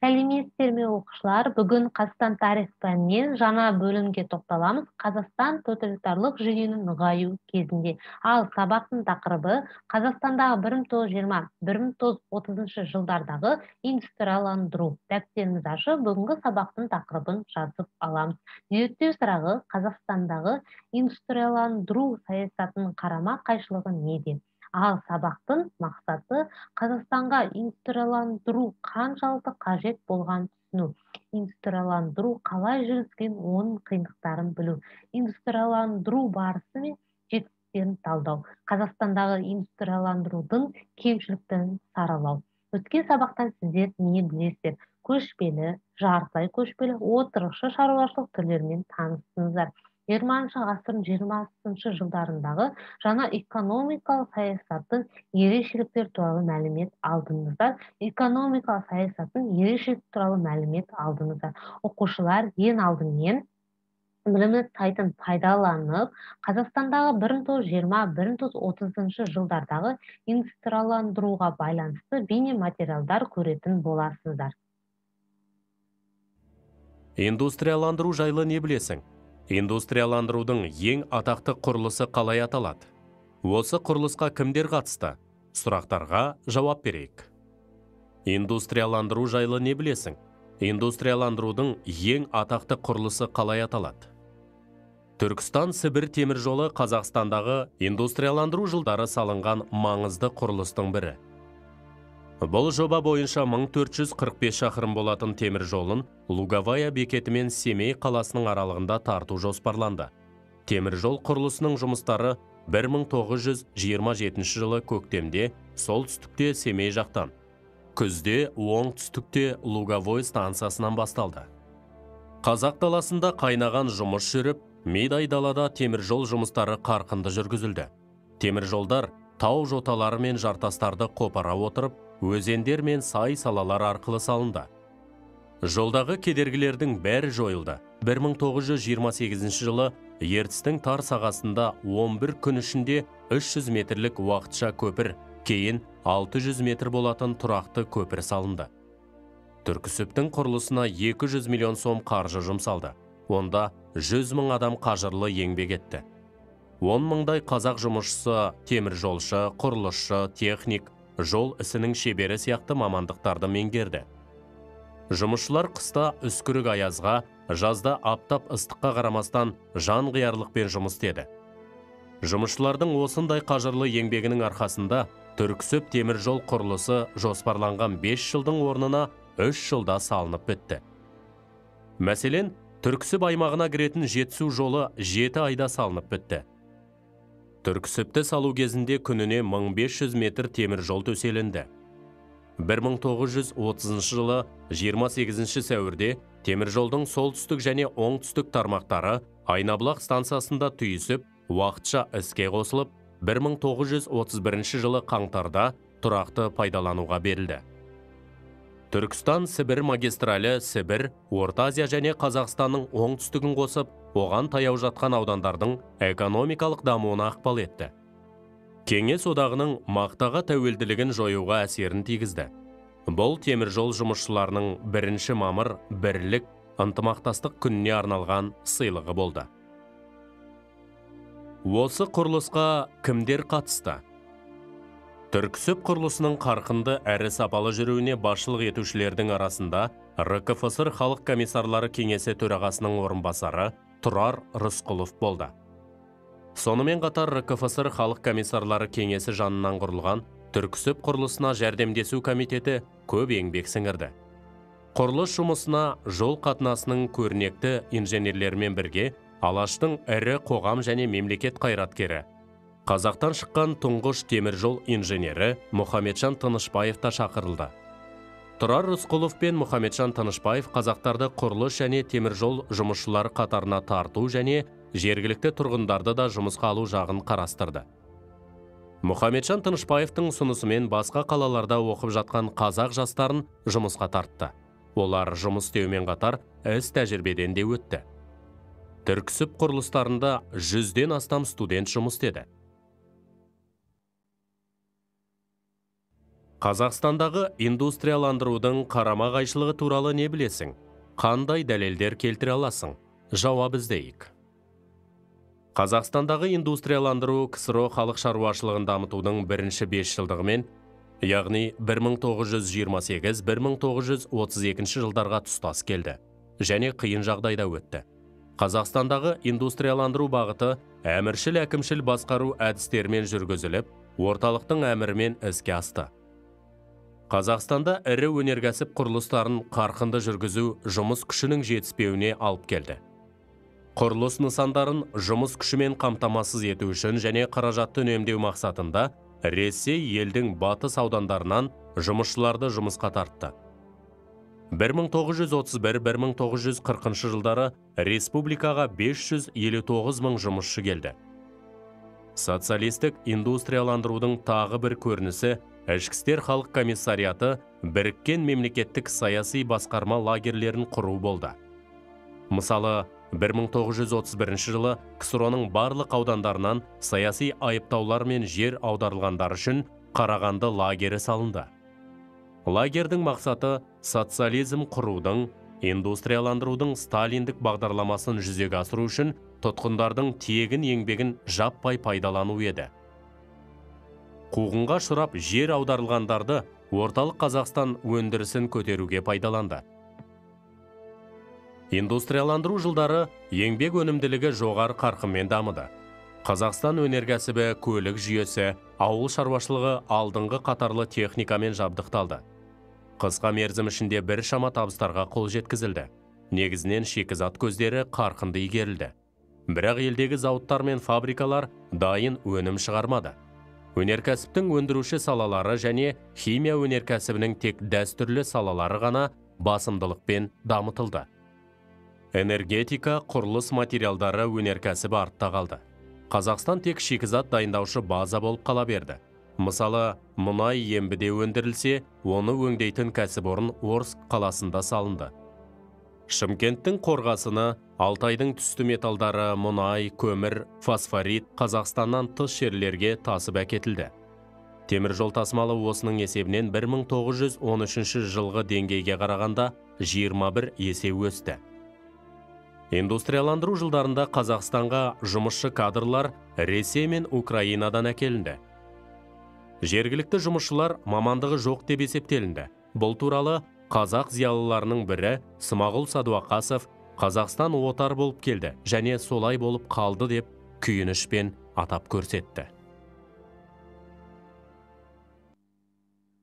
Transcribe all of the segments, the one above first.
Сәлеметсіздер ме, оқушылар? Бүгін Қазақстан тарих пәнінен жаңа бөлімге тоқталамыз. Қазақстан тоталитарлық жүйенің нығаю кезінде. Ал сабақтың тақырыбы Қазақстандағы 1920-1930 жылдардағы индустрияландыру. Дәптерімізді ашып, бүгінгі сабақтың тақырыбын жазып аламыз. Зерттеу сұрағы: Қазақстандағы индустрияландыру саясатының қарама-қайшылығы неде? Ал сабақтың мақсаты Қазақстанға индустрияландыру қаншалықты қажет болғанын түсіну, индустрияландыру қалай жүргізген, оның қиындықтарын білу, индустрияландыру барысы мен жетістіктерін талдау, Қазақстандағы индустрияландырудың кемшіліктерін саралау. Өткен сабақтан сіздер не білесіздер? Көшпелі, жартылай көшпелі, отырықшы шаруашылық түрлерімен таныстыңыздар. 20 ғасырдың 20 жылдарындағы жаңа экономикалық саясаттың ерекшеліктері туралы мәлімет алдыңыздар. Экономикалық саясаттың ерекшеліктері туралы мәлімет алдыңыздар. Оқушылар, ең алдымен білімі сайтын пайдаланып, Қазақстандағы 1920-1930 жылдардағы индустрияландыруға байланысты бейнематериалдар көретін боласыздар. Индустрияландыру жайлы не білесің? Индустрияландырудың ең атақты құрылысы қалай аталады? Осы құрылысқа кімдер қатысты? Сұрақтарға жауап берейік. Индустрияландыру жайлы не білесің? Индустрияландырудың ең атақты құрылысы қалай аталады? Түркістан Сібір темір жолы Қазақстандағы индустрияландыру жылдары салынған маңызды құрылыстың бірі. Бұл жоба бойынша 1445 шақырым болатын темір жолын Луговая бекеті мен Семей қаласының аралығында тарту жоспарланды. Темір жол құрылысының жұмыстары 1927 жылы көктемде солтүстікте Семей жақтан, күзде оңтүстікте Луговой станциясынан басталды. Қазақ даласында қайнаған жұмыс жүріп, мидай далада темір жол жұмыстары қарқынды жүргізілді. Темір жолдар тау жоталары мен жартастарды қопара отырып, өзендер мен сай салалар арқылы салынды. Жолдағы кедергілердің бәрі жойылды. 1928 жылы Ертістің тар сағасында 11 күн ішінде 300 метрлік уақытша көпір, кейін 600 метр болатын тұрақты көпір салынды. Түрксібтің құрылысына 200 миллион сом қаржы жұмсалды. Онда 100 мың адам қажырлы еңбек етті. 10 мыңдай қазақ жұмысшысы теміржолшы, құрылысшы, техник, жол ісінің шебері сияқты мамандықтарды меңгерді. Жұмысшылар қыста үскірік аязға, жазда аптап ыстыққа қарамастан жанқиярлықпен жұмыс істеді. Жұмысшылардың осындай қажырлы еңбегінің арқасында Түрксіб темір жол құрылысы жоспарланған 5 жылдың орнына 3 жылда салынып бітті. Мәселен, Түрксіб аймағына кіретін Жетісу жолы 7 айда салынып бітті. Түрксібті салу кезінде күніне 1500 метр темір жол төселінді. 1930 жылы 28 сәуірде темір жолдың солтүстік және оңтүстік тармақтары Айнабұлақ станциясында түйісіп, уақытша іске қосылып, 1931 жылы қаңтарда тұрақты пайдалануға берілді. Түркістан Сібір магистралі Сібір, Орта Азия және Қазақстанның оңтүстігін қосып, оған таяу жатқан аудандардың экономикалық дамуына ықпал етті. Кеңес одағының мақтаға тәуелділігін жоюға әсерін тигізді. Бұл темір жол жұмысшыларының 1 мамыр бірлік ынтымақтастық күніне арналған сыйлығы болды. Осы құрылысқа кімдер қатысты? Түрксіб құрылысының қарқынды әрі сапалы жүруіне басшылық етушілердің арасында РКФСР Халық комиссарлары кеңесі төрағасының орынбасары Тұрар Рысқұлов болды. Сонымен қатар РКФСР Халық комиссарлары кеңесі жанынан құрылған Түрксіб құрылысына жәрдемдесу комитеті көп еңбек сіңірді. Құрылыс жұмысына жол қатынасының көрнекті инженерлерімен бірге Алаштың ірі қоғам және мемлекет қайраткері, Қазақтан шыққан тұңғыш темір жол инженері Мұхамеджан Тынышбаев та шақырылды. Тұрар Рысқұлов пен Мұхамеджан Тынышбаев қазақтарды құрылыс және темір жол жұмысшылары қатарына тарту және жергілікті тұрғындарды да жұмысқа алу жағын қарастырды. Мұхамеджан Тынышбаевтың ұсынысымен басқа қалаларда оқып жатқан қазақ жастарын жұмысқа тартты. Олар жұмыс істеумен қатар іс тәжірибеден де өтті. Түрксіб құрылыстарында 100-ден астам студент жұмыс істеді. Қазақстандағы индустрияландырудың қарама-қайшылығы туралы не білесің? Қандай дәлелдер келтіре аласың? Жауап іздейік. Қазақстандағы индустрияландыру КСРО халық шаруашылығын дамытудың бірінші 5 жылдығымен, яғни 1928-1932 жылдарға тұстас келді және қиын жағдайда өтті. Қазақстандағы индустрияландыру бағыты әміршіл әкімшіл басқару әдістерімен жүргізіліп, орталықтың әмірімен іске асты. Қазақстанда ірі өнеркәсіп құрылыстарын қарқынды жүргізу жұмыс күшінің жетіспеуіне алып келді. Құрылыс нысандарын жұмыс күшімен қамтамасыз ету үшін және қаражатты үнемдеу мақсатында Ресей елдің батыс аудандарынан жұмысшыларды жұмысқа тартты. 1931-1940 жылдары республикаға 559 мың жұмысшы келді. Социалистік индустрияландырудың тағы бір көрінісі Ішкі істер халық комиссариаты біріккен мемлекеттік саяси басқарма лагерлерін құру болды. Мысалы, 1931 жылы КСРО-ның барлық аудандарынан саяси айыптаулар мен жер аударылғандар үшін Қарағанды лагері салынды. Лагердің мақсаты социализм құрудың, индустрияландырудың сталиндік бағдарламасын жүзеге асыру үшін тұтқындардың тегін еңбегін жаппай пайдалану еді. Қуғынға ұшырап жер аударылғандарды Орталық Қазақстан өндірісін көтеруге пайдаланды. Индустрияландыру жылдары еңбек өнімділігі жоғары қарқынмен дамыды. Қазақстан өнеркәсібі, көлік жүйесі, ауыл шаруашылығы алдыңғы қатарлы техникамен жабдықталды. Қысқа мерзім ішінде біршама табыстарға қол жеткізілді. Негізінен шикізат көздері қарқынды игерілді. Бірақ елдегі зауыттар мен фабрикалар дайын өнім шығармады. Өнеркәсіптің өндіруші салалары және химия өнеркәсібінің тек дәстүрлі салалары ғана басымдылықпен дамытылды. Энергетика, құрылыс материалдары өнеркәсібі артта қалды. Қазақстан тек шикізат дайындаушы база болып қала берді. Мысалы, мұнай Ембіде өндірілсе, оны өңдейтін кәсіпорын Орск қаласында салынды. Шымкенттің қорғасыны, Алтайдың түсті металдары, мұнай, көмір, фосфорит Қазақстаннан тыс жерлерге тасып әкетілді. Темір жол тасымалы осының есебінен 1913 жылғы деңгейге қарағанда 21 есе өсті. Индустрияландыру жылдарында Қазақстанға жұмысшы кадрлар Ресей мен Украинадан әкелінді. Жергілікті жұмысшылар мамандығы жоқ деп есептелінді. Бұл туралы қазақ зиялыларының бірі Смағұл Садуақасов Қазақстан отар болып келді және солай болып қалды деп күйінішпен атап көрсетті.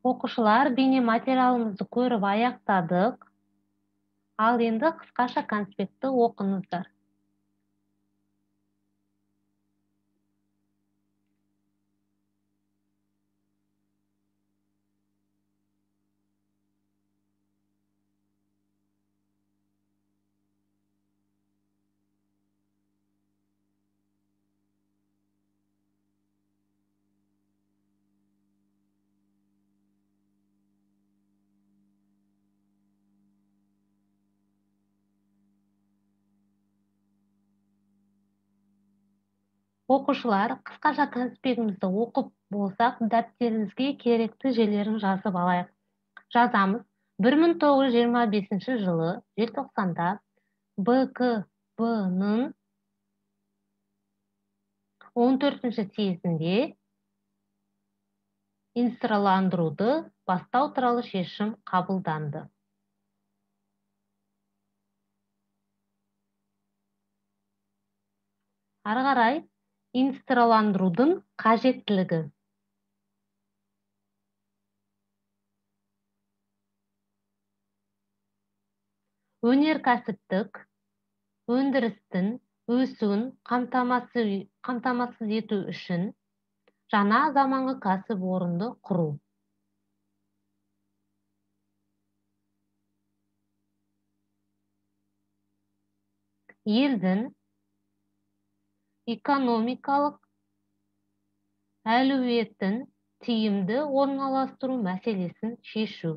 Оқушылар, бейнематериалымызды көріп аяқтадық. Ал енді қысқаша конспектті оқыңыздар. Оқушылар, қысқаша конспектімізді оқып болсақ, дәптерімізге керекті жерлерін жазып алайық. Жазамыз. 1925 жылы желтоқсанда БКБ-ның 14-ші съезінде индустрияландыруды бастау туралы шешім қабылданды. Ары қарай индустрияландырудың қажеттілігі. Өнеркәсіптік өндірістің өсуін қамтамасыз ету үшін жаңа заманғы кәсіпорынды құру. Елдің экономикалық әлеуетін тиімді орналастыру мәселесін шешу.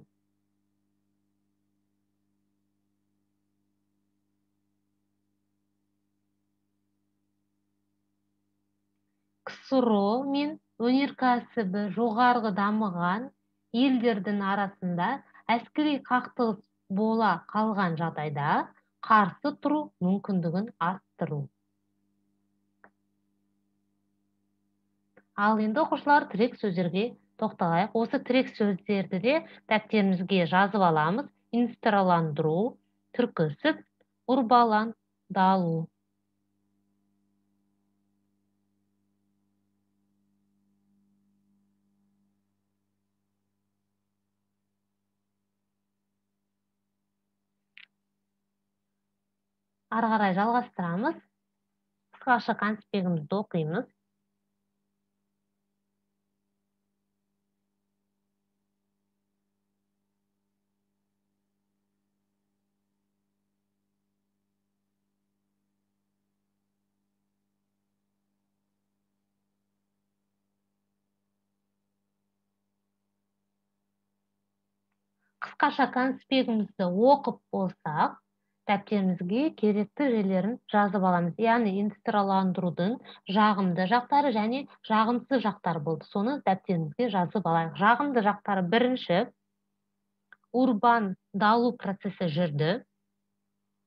КСРО мен өнеркәсібі жоғарғы дамыған Елдердің арасында әскери қақтығыс бола қалған жағдайда қарсы тұру мүмкіндігін арттыру. Ал енді оқушылар, тірек сөздерге тоқталайық. Осы тірек сөздерді де дәптерімізге жазып аламыз. Индустрияландыру, Түркісіб, урбаландалу. Ары қарай жалғастырамыз. Қысқаша конспектімізді оқимыз. Қысқаша конспектімізді оқып болсақ, дәптерімізге керекті жерлерін жазып аламыз. Яғни индустрияландырудың жағымды жақтары және жағымсыз жақтары болды. Соны дәптерімізге жазып алайық. Жағымды жақтары: бірінші, урбандалу процесі жүрді.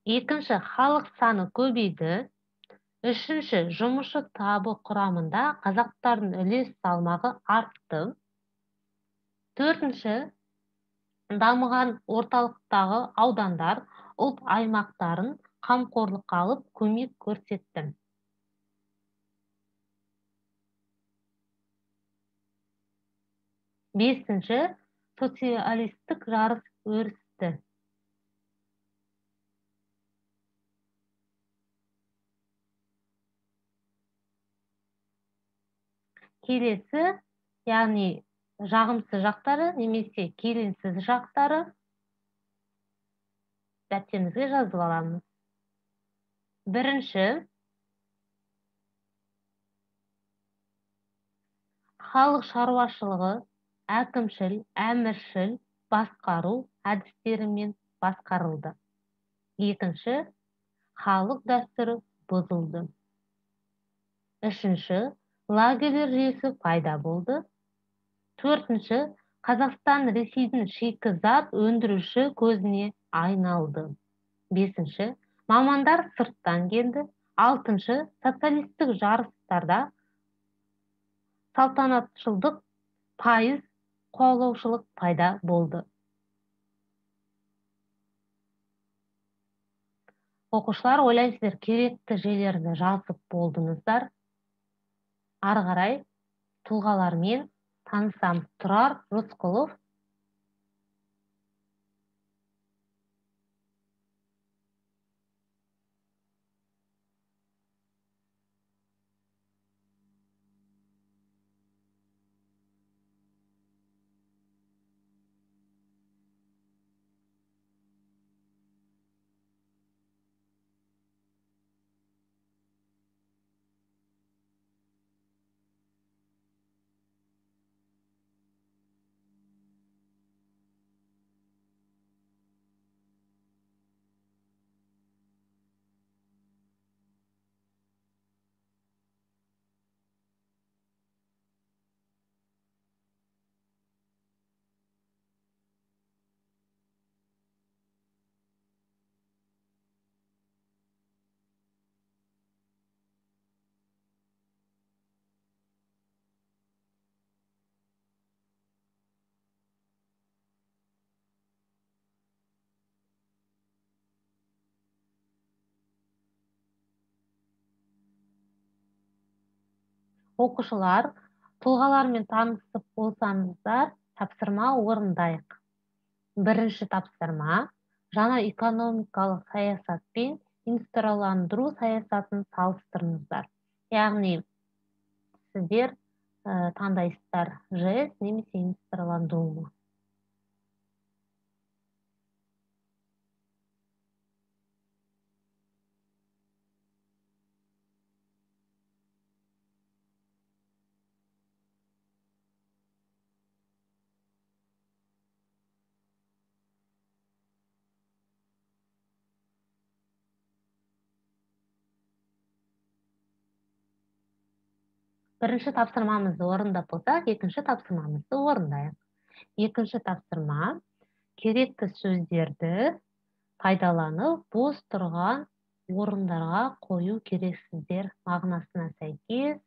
Екінші, халық саны көбейді. Үшінші, жұмысшы табы құрамында қазақтардың үлес салмағы артты. Төртінші, дамыған орталықтағы аудандар ұлт аймақтарын қамқорлыққа алып көмек көрсетті. Бесінші, социалистік жарыс өрісті. Келесі, яғни жағымсыз жақтары немесе келеңсіз жақтары дәптерімізге жазып аламыз. Бірінші, халық шаруашылығы әкімшіл, әміршіл басқару әдістерімен басқарылды. Екінші, халық дәстүрі бұзылды. Үшінші, лагерьлер жүйесі пайда болды. Төртінші, Қазақстан Ресейдің шикізат өндіруші көзіне айналды. Бесінші, мамандар сырттан келді. Алтыншы, социалистік жарыстарда салтанатшылдық, пайыз қуалаушылық пайда болды. Оқушылар, ойлайсыздар, керекті жерлерді жазып болдыңыздар. Ары қарай тұлғалармен танысамыз. Тұрар Рысқұлов. Оқушылар, тұлғалармен танысып болсаңыздар, тапсырма орындайық. Бірінші тапсырма: жаңа экономикалық саясат пен индустрияландыру саясатын салыстырыңыздар. Яғни сіздер таңдайсыздар ЖС немесе индустрияландыру. Бірінші тапсырмамызды орындап болсақ, екінші тапсырмамызды орындайық. Екінші тапсырма. Керекті сөздерді пайдаланып, бос тұрған орындарға қою керексіздер мағынасына сәйкес.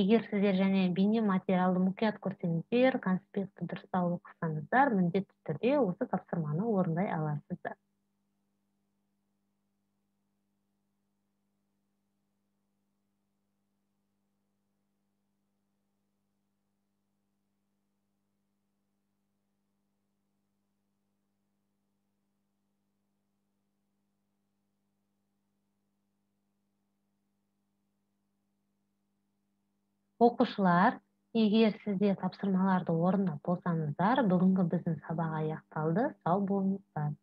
Егер сіздер және бейне материалды мұқият көрсеңіздер, конспектті дұрыстап оқысаңыздар, міндетті түрде осы тапсырманы орындай аласыздар. Оқушылар, егер сіздер тапсырмаларды орындап болсаңыздар, бүгінгі біздің сабақ аяқталды. Сау болыңыздар.